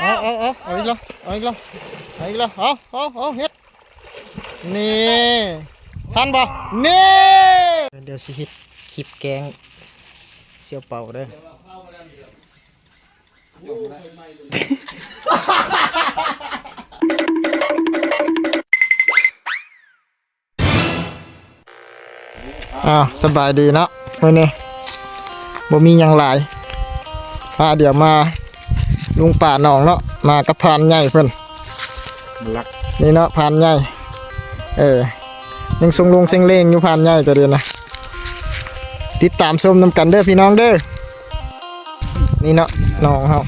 ເອົາ ເອົາ ເອົາ ເອົາອີກແລ້ວ ເອົາອີກແລ້ວ ເອົາອີກແລ້ວ ເອົາ ເອົາ ເອົາ ເຮັດ ນີ້ ທັນບໍ່? ນີ້ ດຽວຊິເຮັດຄລິບແກງສ່ຽວເປົາເດີ. ອ້າວ ສະບາຍດີເນາະ ມື້ນີ້ບໍ່ມີຫຍັງຫຼາຍ ພາດຽວມາລຸງປ່າໜອງເນາະ ມາກັບພານໃຫຍ່ເພິ່ນ ນີ້ເນາະ ພານໃຫຍ່ ເອີ ຍັງຊົງລົງເຊັງເລັງຢູ່ ພານໃຫຍ່ກະດີນະ ຕິດຕາມຊົມນຳກັນເດີພີ່ນ້ອງເດີ. ນີ້ເນາະ ນ້ອງເຮົາ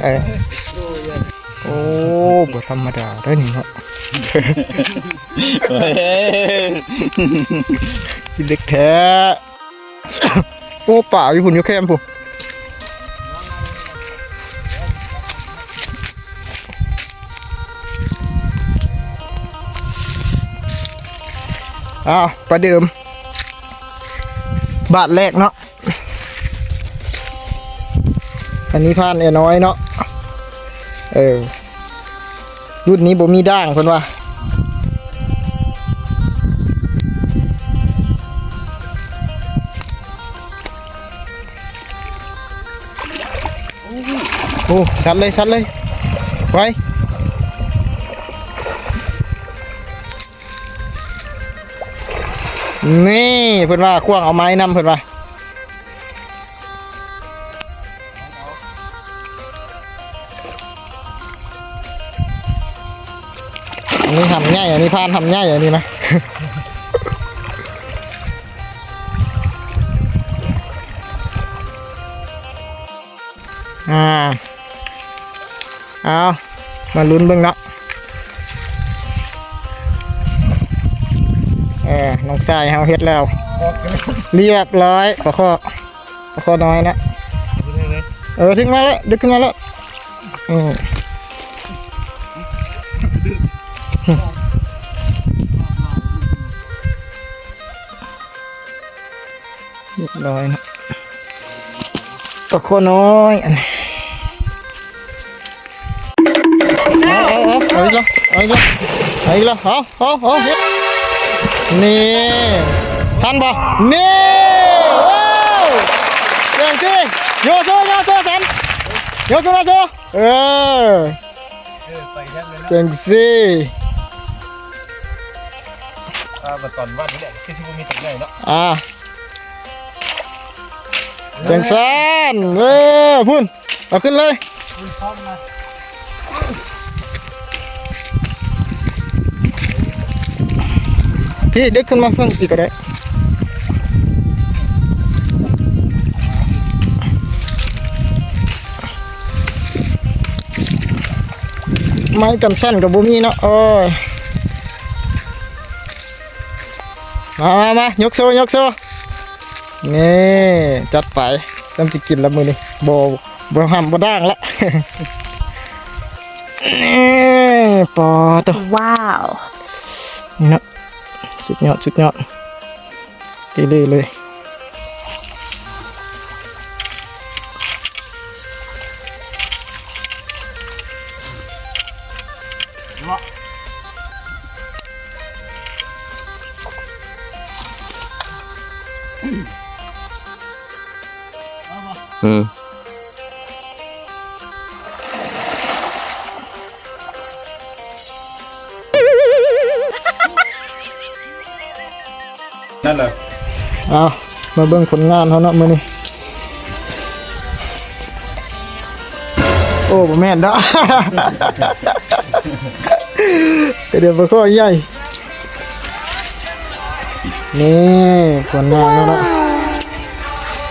ເອີ ໂອ້ ບໍ່ທຳມະດາເດີນີ້ເນາະ ເດັກແທ້ ໂອ້ ປາຢູ່ພຸ້ນ ຢູ່ແຄມພຸ້ນ. ອ້າວ ປະເດີມ ບາດແລກເນາະ ອັນນີ້ພານເອື້ອຍນ້ອຍເນາະ ເອີ ລຸ້ນນີ້ບໍ່ມີດ່າງເພິ່ນວ່າ ໂອ້ ຊັດເລີຍ ຊັດເລີຍ ໄວ. ນີ້ເພິ່ນວ່າ ຂວ້າງເອົາໄມ້ນຳເພິ່ນວ່າ ອັນນີ້ຫຳໃຫຍ່ ອັນນີ້ພານຫຳໃຫຍ່ ອັນນີ້ນະ ອ່າ ເອົາ ມາລຸ້ນເບິ່ງເນາະ ເອີ ນ້ອງຊາຍເຮົາເຮັດແລ້ວ ຮຽບຮ້ອຍ ປາຄໍ່ ປາຄໍ່ນ້ອຍນະ ເອີ ຖືກມາແລ້ວ ດຶກຂຶ້ນມາແລ້ວ ອືມ ຮຽບຮ້ອຍເນາະ ປາຄໍ່ນ້ອຍ ເອົາ ເອົາ ເອົາ ເອົາອີກແລ້ວ ເອົາອີກແລ້ວ ເອົາອີກແລ້ວ ເອົາ ເອົາ ເອົາ ນີ້ ທັນບໍ່? ນີ້ ໂອ້ ຈັ່ງຊີ້ ໂຍໂຊ ໂຍໂຊ ສັນ ໂຍໂຊ ໂຍໂຊ ເອີ ເອີ ໄປທາງນັ້ນນະ ຈັ່ງຊີ້ ອ່າ ມາຕອນວັນນີ້ແຫຼະ ຄືຊິບໍ່ມີຕົວໃຫຍ່ເນາະ ອ່າ ຈັ່ງຊັ້ນ ເອີ ພຸ້ນ ເອົາຂຶ້ນເລີຍ ພຸ້ນ ພ້ອມນະ ພີ້ ດຶກຂຶ້ນມາເພິ່ງອີກກໍໄດ້. ໄມ້ກັນສັ່ນກໍບໍ່ມີເນາະ ໂອ້ຍ ມາ ມາ ມາ ຍົກໂຊ ຍົກໂຊ ນີ້ ຈັດໄປ ເລີ່ມຊິກິນແລ້ວມື້ນີ້ ບໍ່ ບໍ່ຫຳບໍ່ດ່າງລະ ນີ້ ປາໂຕ ວ້າວ ນີ້ເນາະ ສຸດຍອດ ສຸດຍອດ ອີ່ຫຼີເລີຍ. ອືມ ນັ້ນແຫຼະ ເອົາ ມາເບິ່ງຜົນງານເຮົາເນາະມື້ນີ້ ໂອ້ ບໍ່ແມ່ນເນາະ ດຽວປາຄໍ່ໃຫຍ່ ນີ້ ຜົນງານເຮົາເນາະ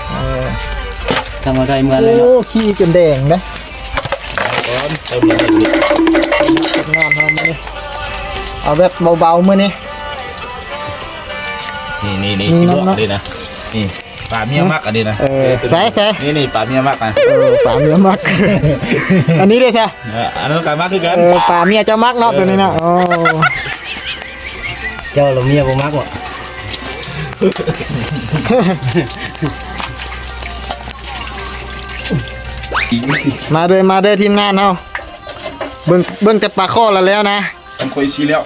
ເອີ ທຳມະດາເໝືອນເລີຍເນາະ ໂອ້ ຂີ້ຈົນແດງເດ້ ກ່ອນ ເຕີມເລີຍນີ້ ຜົນງານເຮົາມື້ນີ້ ເອົາແບບເບົາໆມື້ນີ້ ນີ້ໆໆ ຊິບອກເດ້ນະ ນີ້ ປາເມຍມັກອັນນີ້ນະ ເອີ ໃສ່ໆ ນີ້ໆ ປາເມຍມັກນະ ເອີ ປາເມຍມັກ ອັນນີ້ເດ້ຊະ ເອີ ອັນນັ້ນກໍມັກຄືກັນ ເອີ ປາເມຍເຈົ້າມັກເນາະ ເອີ ໂຕນີ້ນະ ໂອ້ ເຈົ້າລະເມຍບໍ່ມັກບໍ? ເ ມາເດີ ມາເດີທີມງານເຮົາ ເບິ່ງ ເບິ່ງແຕ່ປາຄໍລະແລ້ວນະ ທຳຂ້ອຍຊິແລ້ວ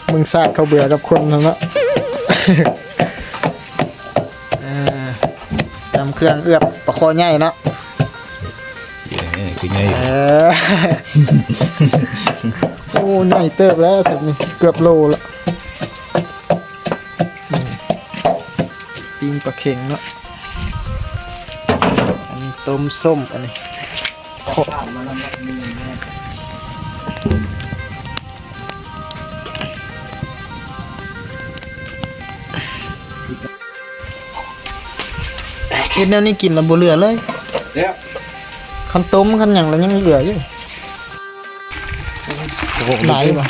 ເບິ່ງຊາດເຂົ້າເບືອກັບຄົນຫັ້ນເນາະ ເອີ ຕຳເຄື່ອງເອືອບປາຄໍໃຫຍ່ເນາະ ເອີ ຄືໃຫຍ່ ເອີ ໂອ້ ໃຫຍ່ເຕີບແລ້ວ ສັບນີ້ເກືອບໂລແລ້ວ. ປີ້ງປາເຂັງເນາະ ອັນນີ້ຕົ້ມສົ້ມ ອັນນີ້ ເຮັດແນວນີ້ກິນແລ້ວບໍ່ເຫຼືອເລີຍ ແຊບ ຄັນຕົ້ມຄັນຫຍັງແລ້ວຍັງເຫຼືອຢູ່ ໂອ້ໂຫ ຫຼາຍບໍ່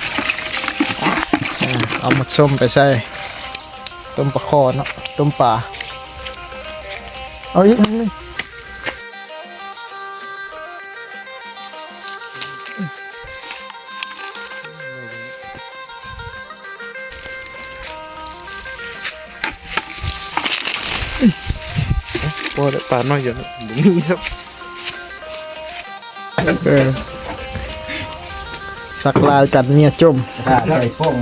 ອ່າ ເອົາໝາກສົ້ມໄປໃສ່ ຕົ້ມປາຄໍເນາະ ຕົ້ມປາ ເອົາອີກໜ້ອຍໜຶ່ງ ພໍແລ້ວ ປານ້ອຍດຽວ ບໍ່ມີແລ້ວ. ເອີ ສັກລາຍກັນເມຍຈົ່ມ ຖ້າໃສ່ໂປ້ງ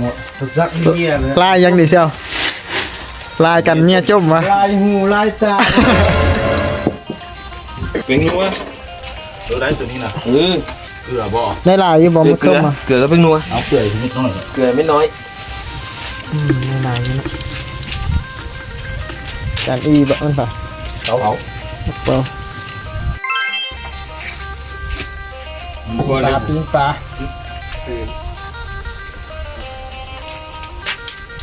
ສັກເມຍເລີຍ ລາຍຫຍັງນີ້ເຊວ ລາຍກັນເມຍຈົ່ມວະ ລາຍຫູລາຍຕາ ເປັນຫຍັງວະ ໂຕໃດໂຕນີ້ນະ ເອີ ເກືອບໍ່ ໄດ້ຫຼາຍຢູ່ບໍ່ ເກືອ ໝາກສົ້ມອະ ເກືອກັບແປ້ງນົວ ເອົາເກືອອີກນິດໜ້ອຍ ເກືອເມັດນ້ອຍ ອືມ ຫຼາຍຢູ່ເນາະ ຈານອີ່ບໍ່ມັນປະ ເອົາ ເອົາ ເອົາ ປາ ປີ້ງປາ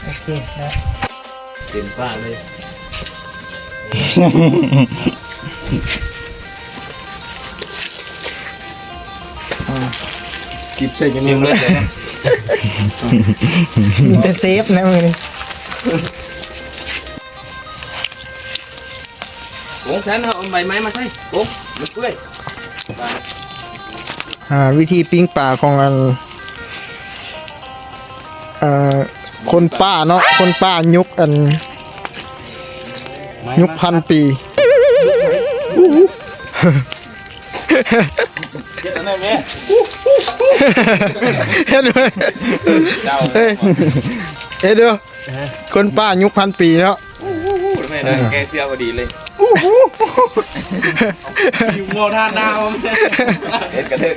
ໂອເຄນະ ເຕັມປາກເລີຍ ອືມ ກິບໃສ່ຈັງເລີຍ ມີແຕ່ເຊຟນະມື້ນີ້ ໂອ້ ຊັ້ນເຮົາເອົາໃບໄມ້ມາໃສ່ ໂອ້ ມັນເປື່ອຍ ອ່າ ວິທີປີ້ງປາຂອງອັນ ເອີ ຄົນປ່າເນາະ ຄົນປ່າຍຸກອັນ ຍຸກພັນປີ ເຮັດອັນນັ້ນແມ ເຮັດເວີຍ ເອີ ເຮັດເດີ ຄົນປ່າຍຸກພັນປີເນາະ ໂອ້ໂຫ ແມ່ນແກງເສືອພໍດີເລີຍ ໂອ້ໂຫ ຢູ່ບໍ່ທານນາວ ເຮັດກະເຖິກ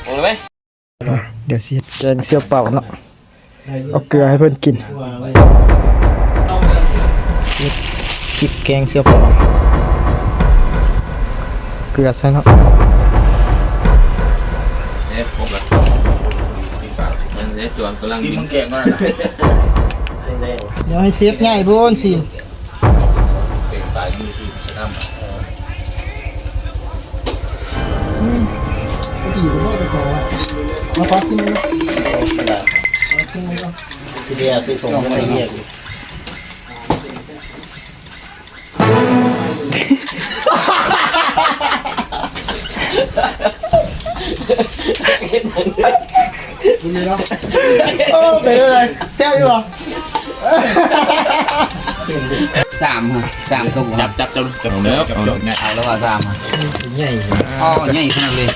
ໂອ້ຍ ດຽວຊິເຮັດແກງເສືອເປົາເນາະ ເອົາເກືອໃຫ້ເພິ່ນກິນ ເຮັດກິບແກງເສືອເປົາ ເກືອໃສ່ເນາະ ເດ້ ຄົບລະ ເດ້ ຈອນກຳລັງ ຊິມາແກງກ່ອນ ດຽວໃຫ້ເຊຟໃຫຍ່ພຸ້ນຊິ ມາຂໍຊິມເບິ່ງ ຊິເດຍຊິຖົງໃຫ້ລຽບ ໂອ້ ເປັນຈັ່ງໃດ ແຊບຢູ່ບໍ່? ສາມ ສາມຕົວ ຈັບ ຈັບ ຈັບ ຈັບ ເອົາແລ້ວ ເອົາແລ້ວວ່າສາມ ໃຫຍ່ ອໍ ໃຫຍ່ຂະໜາດເລີຍ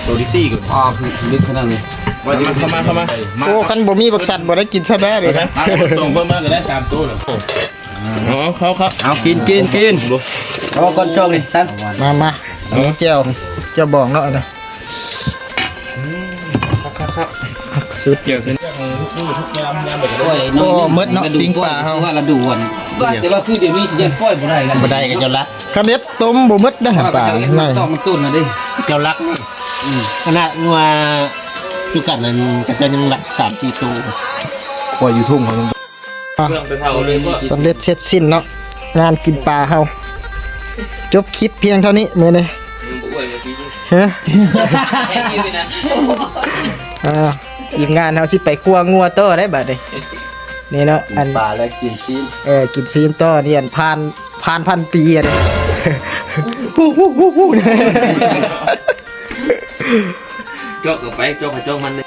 ໂຕທີ່ສີ່ກໍ ອໍ ຄືເລິກຂະໜາດເລີຍ ວ່າຊິເຂົ້າມາ ເຂົ້າມາ ໂອ້ ຄັນບໍ່ມີບັກສັດບໍ່ໄດ້ກິນຊະແທ້ເລີຍ ມາ ສົ່ງເພີ່ມມາກໍໄດ້ສາມໂຕແລ້ວ ອໍ ເຂົ້າ ເຂົ້າ ເອົາ ກິນ ກິນ ກິນ ເອົາກ່ອນຈອກນີ້ຊັ້ນ ມາ ມາ ອັນນີ້ແຈ່ວ ແຈ່ວບອງເນາະ ອັນນີ້ ຄັກໆໆ ຄັກສຸດ ແຈ່ວເສັ້ນ ໂອ້ຍ ໂອ້ ໝົດເນາະ ປີ້ງປາເຮົາ ວ່າລະດູອັນ ວ່າແຕ່ວ່າຄືດຽວນີ້ຊິຍັງປ່ອຍບໍ່ໄດ້ລະ ບໍ່ໄດ້ກໍເຈົ້າລັກ ຄັນເຮັດຕົ້ມບໍ່ໝົດເດ້ ປາ ຕອກມັນຕົ້ນນະເດ້ ເຈົ້າລັກນີ້ ອືມ ຂະໜາດງົວຈຸກັນນັ້ນ ເຂົາເຈົ້າຍັງລັກສາມສີ່ໂຕ ປ່ອຍຢູ່ທົ່ງເຂົາຍັງ ອ່ະ ສຳເລັດເສັດສິ້ນເນາະ ງານກິນປາເຮົາ ຈົບຄລິບພຽງເທົ່ານີ້ມື້ນີ້ ຮະ ອ່າ ທີມງານເຮົາຊິໄປຄົວງົວຕໍ່ໄດ໋ບາດນີ້ ນີ້ເນາະ ອັນ ປາແລ້ວກິນຊີ້ນ ເອີ ກິນຊີ້ນຕໍ່ ນີ້ອັນຜ່ານ ຜ່ານພັນປີອັນນີ້ ເຈາະເຂົ້າໄປ ເຈາະໃຜເຈາະມັນເລີຍ